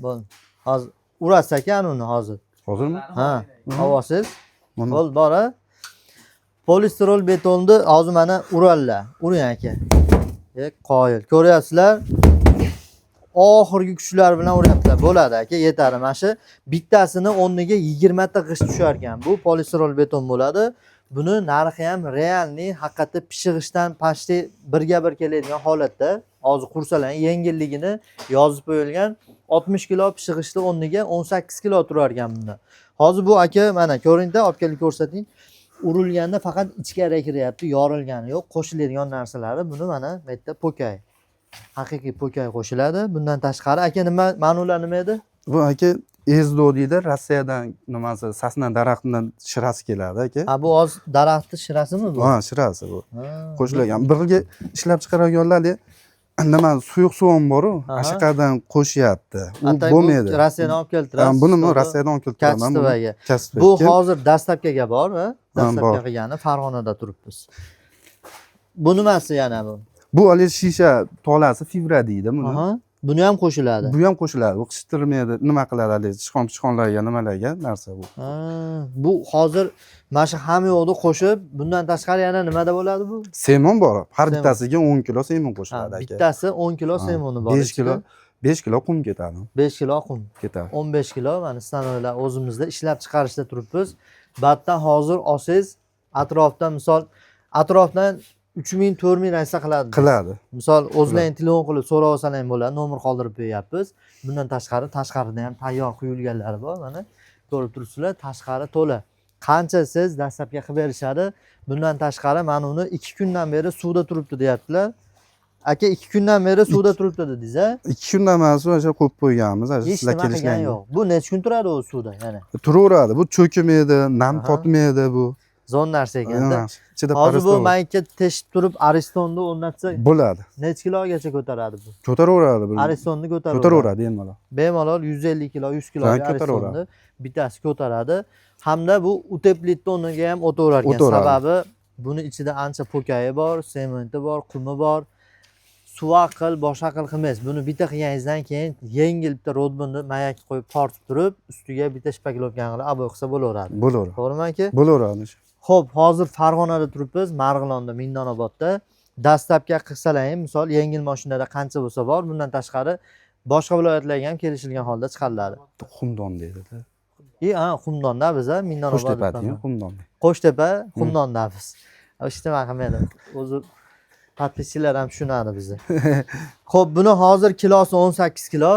Bo'ldi. Hozir urasiz ekan uni hozir. Hozirmi? Ha, ovosiz. Mana. Bo'ldi, bor a. Polistirol betonni hozir mana uradilar. Uring aka. Qoyil. Ko'ryapsizlar? Oxirgi kuchlar bilan uryaptilar. Bo'ladi aka, yetadi. Mana shu bittasini o'rniga 20 ta g'isht tushar ekan. Bu polistirol beton bo'ladi. Buni narxi ham реальный, haqiqatda pishig'ishdan почти birga bir keladigan holatda. Hozir qursalar yengilligini yozib qo'yilgan. 60 kilo pishig'ishni o'rniga 18 kilo turar ekan bunda. Hozir bu aka mana ko'ringda, olib kelib ko'rsating. Urilganda faqat ichkariga kiryapti, yorilgani yo'q. Qo'shiladigan narsalari buni mana bu yerda po'kay. Haqiqiy po'kay qo'shiladi. Bundan tashqari aka nima, mana ular nima edi? Bu aka ezdo deydi, Rossiyadan nimasi, sasna daraxtidan shirasi keladi aka. Ha, bu hozir daraxtni shirasimi bu? Ha, shirasi bu. Ha. Qo'shilgan. Birga ishlab chiqarganlar nima suyuq suv ham boru, ashaqadan qo'shyapti. U Atay bu bo'lmaydi. Rossiyadan olib keltirasiz. Ha, buni men Rossiyadan olib keltiraman. Buni Качество ga. Качество. Bu hozir доставка ga bor, ha? Доставка Bor. qilgani Farg'onada turibmiz. Bu nimasi yana bu? Bu haligi shisha tolasi, fibra deydi buni. Aha. Buni ham qo'shiladi. Bu ham qo'shiladi. Bu qishtirmaydi, nima qiladi haligi sichqon pichqonlarga nimalarga narsa bu. Ha, bu hozir mana shu hamma yoqni qo'shib, bundan tashqari yana nimada bo'ladi bu? Semon bor. Har Semon. bittasiga 10 kilo semon Ha, qo'shiladi aka. bittasi 10 kilo Ha, semoni bor. 5 kilo, 5 kilo qum ketadi. 5 kilo qum. Ketadi. 15 kilo mana stanoklar o'zimizda ishlab chiqarishda turibmiz. Batdan hozir olsangiz atrofdan, misol, atrofdan 3000 4000 narsa qiladi. Qiladi. Misol o'zlaring telefon qilib so'rab olsalar ham bo'ladi. Nomer qoldirib qo'yyapmiz. Bundan tashqari tashqarida ham tayyor quyilganlari bor. Mana ko'rib turibsizlar, tashqari to'la. Qancha siz dastlabki qilib berishadi. Bundan tashqari mana uni 2 kundan beri suvda turibdi deyaptilar. Aka, 2 kundan beri suvda turibdi dedingiz a? 2 kundan emas, o'sha qo'yib qo'yganmiz. Ana Hech sizlar nima qilgani kelishgan. yo'q. Bu necha kun turadi u suvda yana? Turaveradi. Bu cho'kmaydi, nam totmaydi bu. Zo'r narsa ekanda. Yaxshi. Ichida Hozir bu parasol mayka teshib turib Aristonni o'rnatsa bo'ladi. necha kilogacha ko'taradi bu? Ko'taraveradi bu. Aristonni ko'taraveradi. Ko'taraveradi bemalol. Bemalol 150 kilo, 100 kilo Ha, ko'taraveradi. Aristonni bittasi ko'taradi. Hamda bu утеплит o'rniga ham o'taverar ekan. O'taveradi. Sababi buni ichida ancha po'kayi bor, sementi bor, qumi bor. Suvaq qil, boshqa qil qilmaysiz. Buni bitta qilganingizdan keyin yengil bitta rodbunni mayak qo'yib tortib turib, ustiga bitta шпаклёвка ni qilib обой qilsa bo'laveradi. Bo'laveradi. To'g'rimi aka? Bo'laveradi. Xo'p, hozir Farg'onada turibmiz, Marg'ilonda, Mindonobodda. Dastlabki qilsalar ham, misol yengil mashinada qancha bo'lsa bor, bundan tashqari boshqa viloyatlarga ham kelishilgan holda chiqariladi. Xumdon deydi. И ha, Xumdonda biz, ha, Mindonobod. Qo'shtepa degan Xumdon. Qo'shtepa, Xumdonda biz. Hech nima qilmaydi. O'zi подписчик lar ham tushunadi bizni. Xo'p, buni hozir kilosi 18 kilo,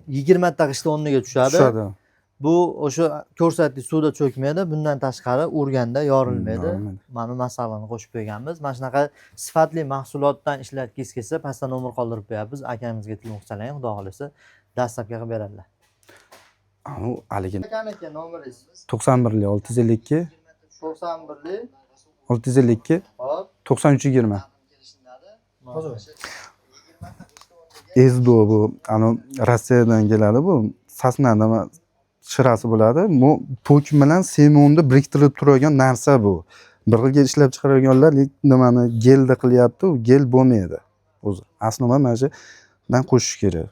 20 ta g'isht o'rniga tushadi. Tushadi. Bu o'sha ko'rsatdik, suvda cho'kmaydi. Bundan tashqari urganda yorilmaydi. Yorilmaydi. Mana masalani qo'shib qo'yganmiz. Mana shunaqa sifatli mahsulotdan ishlatgingiz kelsa, pastda nomer qoldirib qo'yapmiz. Akamizga telefon qilsalar ham, xudo xohlasa, dastlabki qilib beradilar. U haligi Akaniki nomeringiz? 91 652 91 652 Hop. 93 20. Ezdo bu anu Rossiyadan keladi bu. Sasna nima shirasi bo'ladi. Bu po'k bilan semonni biriktirib turadigan narsa bu. Bir xilga ishlab chiqarganlar nimani gelda qilyapti, u gel bo'lmaydi. O'zi. Aslida mana shu dan qo'shish kerak.